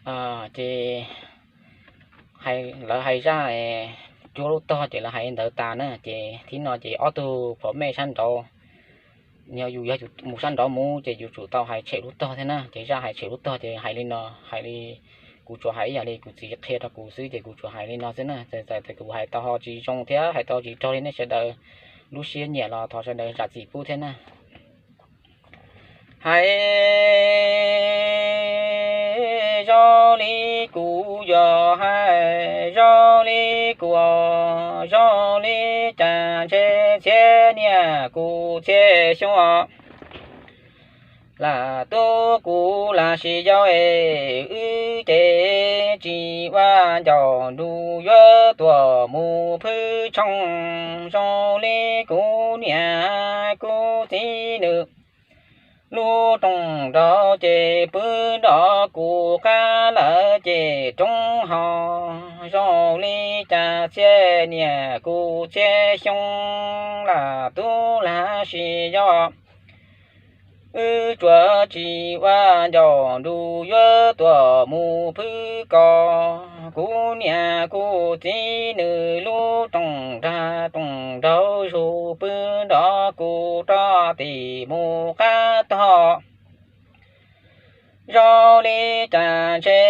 Ces lawv hais zaj cuab lub tog ces lawv hais li ntawd tas na, ces thib no ces ob tug phom mej sab nraud, yog yus yog yus mus sab nraud mus ces yus tsum tau hais tshem lub tog thiab na. Ces zaj hais tshem lub tog ces hais li no, hais li, kuv tsuas hais ib yam li kuv txiv qhia rau kuv xwb ces kuv tsuas hais li no xwb na. Txawm tias kuv hais tau ho tsis zoo thiab hais tau tsis raug li nej sawv daws lub siab nyiam los thov sawv daws zam txim pub thiab na. Hais zoo li kuv yuav hais zoo li kuv, zoo li cas ntshe txhiab niam kuv txhiab xyoo os. Lam tub kuv lam sis yau es wb ces tsis ua ncaus nrug yuav tuam mus phwb tshooj zoo li kuv niam kuv txiv nws lub rooj nraug ces pw nrov kuv qab lawm ces roob ho zoo li cas txhiab niam kuv txhiab xyoo lam tub lam sis yau. Wb tsuas tsis ua ncaus nrug yuav tuam mus phwb kos kuv niam kuv txiv nws lub rooj nrag rooj nraug zug pw nrov kuv rov tim mus qab tog. Zoo li cas ntshe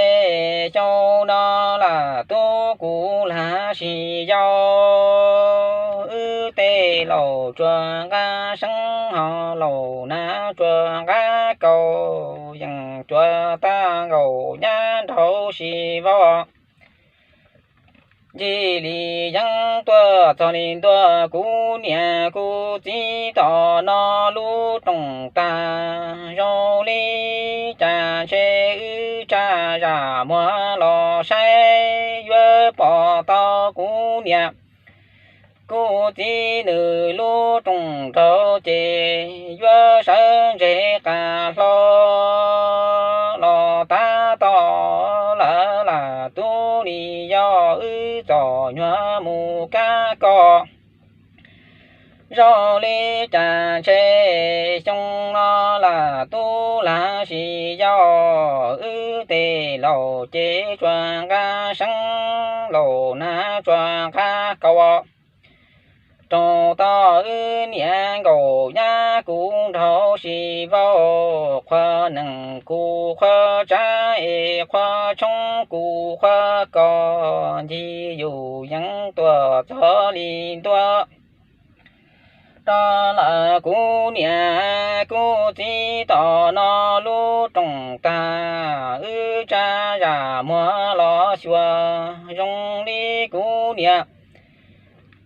xyoo no lam tub kuv lam sis yau, wb tej laus tsuas nqa seeb ho laus nav tsuas nqa kaus yees tsuas tag nkaus nyab nraug si vau. Ncig li yeeb tuaj txog li ntua kuv niam kuv txiv tom no lub rooj tag zoo li cas ntshe wb tsa zam muag los saib yuav pom tau kuv niam kuv txiv nws lub rooj nraug ces yuav sawv ntseg qas hlau los tab tom lawv lam tub li yau wb txom nyuag mus kab kos. Zoo li cas ntshe xyoo no lam tub lam sis yau wb tej laus ces tsuas nqa seeb laus nav tsuas nqa kaus raug tau wb niam nkaus nyab kuv nraug si vau. Qhua nees kuv qhua tsav es qhua tshoob kuv qhua kos ncig yus yeeb tuaj txog li ntua rau lawm kuv niam kuv txiv tom no lub rooj tag wb tsa zam muag los xyuas zoo li kuv niam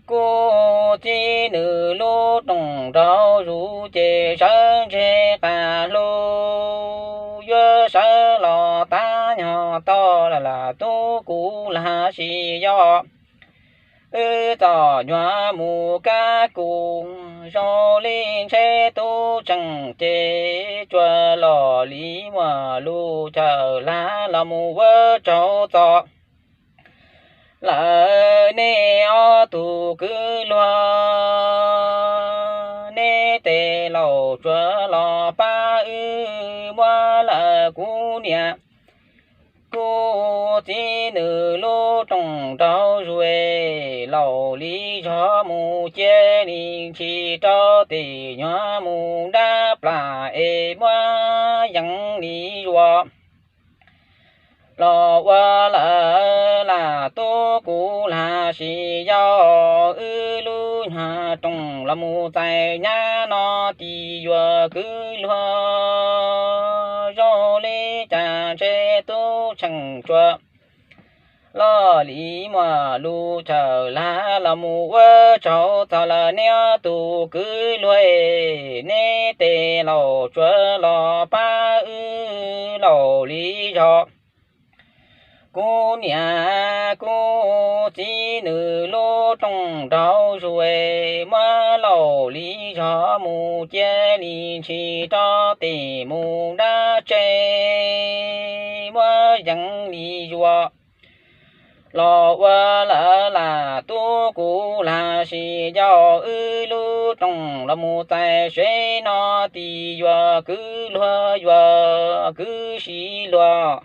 kuv txiv nws lub rooj nraug zuj ces sawv ntseg qas hlau yuav sawv los tab nyog tau lawm lam tub kuv lam sis yau wb txom nyuag mus kab kos zoo li ntshe tub tseem ces tsuas los li muaj lub chaw lag los mus ua tsaug txog lawm nej ob tug kwv luag. Nej tej laus tsuas los pab wb muab lawm kuv niam kuv txiv nws lub rooj nraug zuj es laus li zog mus cia li ntshis rau tim nyuag mus dab plas es muab yees li zuas los ua lawm lam tub kuv lam sis yau wb lub nyuag rooj los mus txais nyab no tis yuav kwv luag zoo li cas ntshe tub tseem tsuas los li muaj lub chaw lag los mus ua tsaug txog lawm nej ob tug kwv luag. Nej tej laus tsuas los pab wb laus li zog kuv niam kuv txiv nws lub rooj nraug zuj es muab laus li zog mus cia li ntshis rau tim mus dab tse muab yees li zuas los ua lawm lam tub kuv lam sis yau wb lub rooj los mus txais sev no tis yuav kwv luag yuav kwv si luag